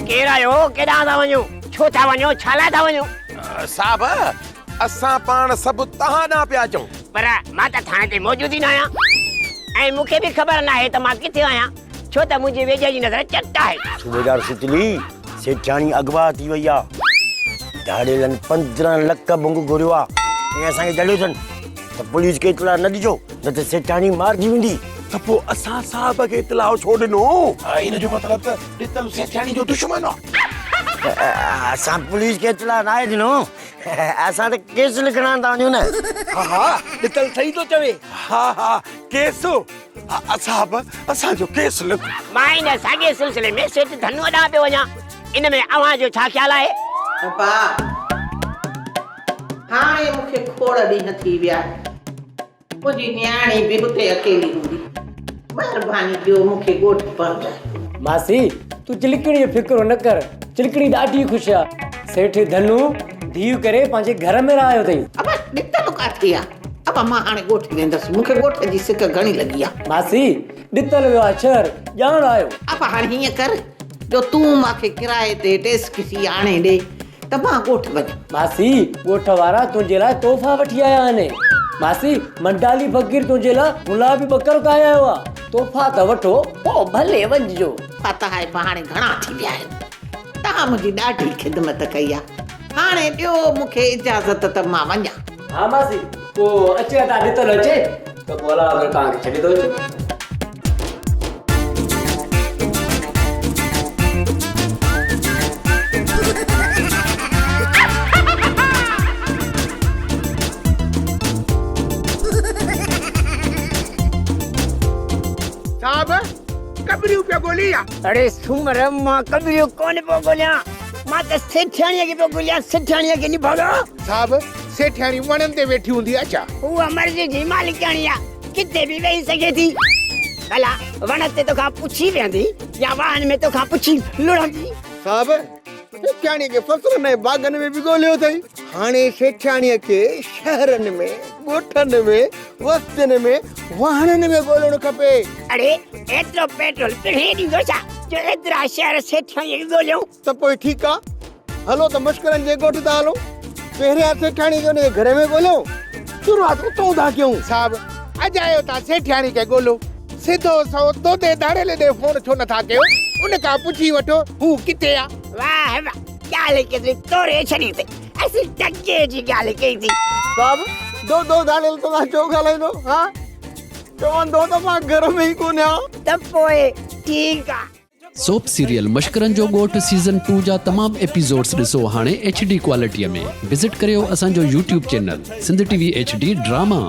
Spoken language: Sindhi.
ڪير آهيو؟ ڪيڏانهن ٿا وڃو؟ ڇو ٿا وڃو؟ ڇا لاء ٿا وڃو؟ صاحب، اسان پاڻ سڀ توهان ڏانهن پيا اچون. پر مان ته ٿاڻي تي موجود ئي ناهيان ۽ مون کي به خبر ناهي ته مان ڪٿي آهيان، ڇو ته منهنجي ويجهي جي نظر چٽ آهي. صوبيدار ستلي، سيٺياڻي اغوا ٿي وئي آ. ڌاڙيلن 15 لک ڀنگ گهريو آ ۽ اسان کي جهليو اٿن ته پوليس کي اطلاع نه ڏجو نه ته سيٺياڻي مارجي ويندي. ته پوء اسان صاحب کي اطلاع ڇو ڏنو؟ ان جو مطلب ته ڏتل سيٺياڻي جو دشمن آ. اسان پوليس کي اطلاع ناهي ڏنو. اسان ته ڪيس لکڻ ٿا وڃون نه. ها ها ڏتل صحيح ٿو چوي. ها ها ڪيس صاحب اسان جو ڪيس لک. مان ان ساڳئي سلسلي ۾ سيٺ ڌنوء ڏانهن پيو وڃان. ان ۾ اوهان جو ڇا خيال آهي؟ ابا هاڻي مون کي کوڙ ڏينهن ٿي ويا. منهنجي نياڻي به هتي اڪيلي هوندي. مهرباني ڪيو مون کي ڳوٺ پهچايو. ماسي، تون چلڪڻي جو فڪر نه ڪر. چلڪڻي ڏاڍي خوش آ. سيٺ ڌنو ڌيء ڪري پنهنجي گهر ۾ رهايو اٿئي. ابا، ڏتل ڪاٿي آ؟ ابا، مان هاڻي ڳوٺ ويندس. مون کي ڳوٺ جي سڪ گهڻي لڳي آ. ماسي، ڏتل ويو آ شهر، ڄاڻ آيو. ابا، هاڻي هيئن ڪر جو تون مان کي ڪرائي تي ٽيسڪسي آڻي ڏي. ته مان ڳوٺ وڃان. ماسي، ڳوٺ وارا تنهنجي لاء تحفا وٺي آيا آهن. ماسي، منڊالي فقير تنهنجي لاء گلابي ٻڪر ڪاهي آيو آهي. تحفا ته وٺو، پوء ڀلي وڃجو. فاتحائپ هاڻي گهڻا ٿي ويا آهن. توهان منهنجي ڏاڍي خدمت ڪئي آهي. هاڻي ڏيو مون کي اجازت ته مان وڃان. ها ماسي، پوء اچي هتان ڏتل اچي ته پوء الله اگر توهان کي ڇڏي ٿو اچي. صاحب ڪٻريون پيو ڳولي يا؟ اڙي سومر مان ڪٻريون ڪونه پيو ڳوليان مان ته سيٺياڻيء کي پيو ڳوليان سيٺياڻيء کي نڀاڳا. صاحب سيٺياڻي وڻن تي ويٺي هوندي آ ڇا؟ هوء مرضي جي مالڪياڻي آ. ڪٿي به ويهي سگهي ٿي. ڀلا وڻ تي توکان پڇي ويهندي يا واهن ۾ توکان پڇي لڙهندي. صاحب، سيٺياڻيء کي فصلن ۽ باغن ۾ به ڳوليو اٿئي. هاڻي سيٺياڻيء کي شهرن ۾، ڳوٺن ۾، وستين ۾، واهڻن ۾ ڳولڻ کپي. اڙي ايترو پيٽرول پڻهين ڏيندو ڇا جو ايترا شهر سيٺياڻيء کي ڳوليون. ته پوء ٺيڪ آ، هلو ته مشڪرن جي ڳوٺ ٿا هلون. پهريان سيٺياڻي کي ان جي گهر ۾ ڳوليون. شروعات اتئون ٿا ڪيون. صاحب، اجايو تان سيٺياڻي کي ڳولو. سڌو سنئون دودي ڌاڙيل ڏي فون ڇو نٿا ڪيو؟ ان کان پڇي وٺو هو ڪٿي آ. واهه واهه، ڳالهه ڪيتري توري ڇڏي اٿئي. اسين ٽڪي جي ڳالهه ڪئي ٿي. صاحب، دودو ڌاڙيل توسان ڇو ڳالهائيندو؟ ها؟ چوندو ته مان گهر ۾ ئي ڪونهيان. ته پوء ٺيڪ آ. سوپ سيريل مشڪرن جو ڳوٺ سيزن ٽو جا تمام ايپيسوڊس ڏسو هاڻي ايڇ ڊي ڪوالٽي ۾ وزٽ ڪريو اسان جو YouTube channel Sindh T V H D drama.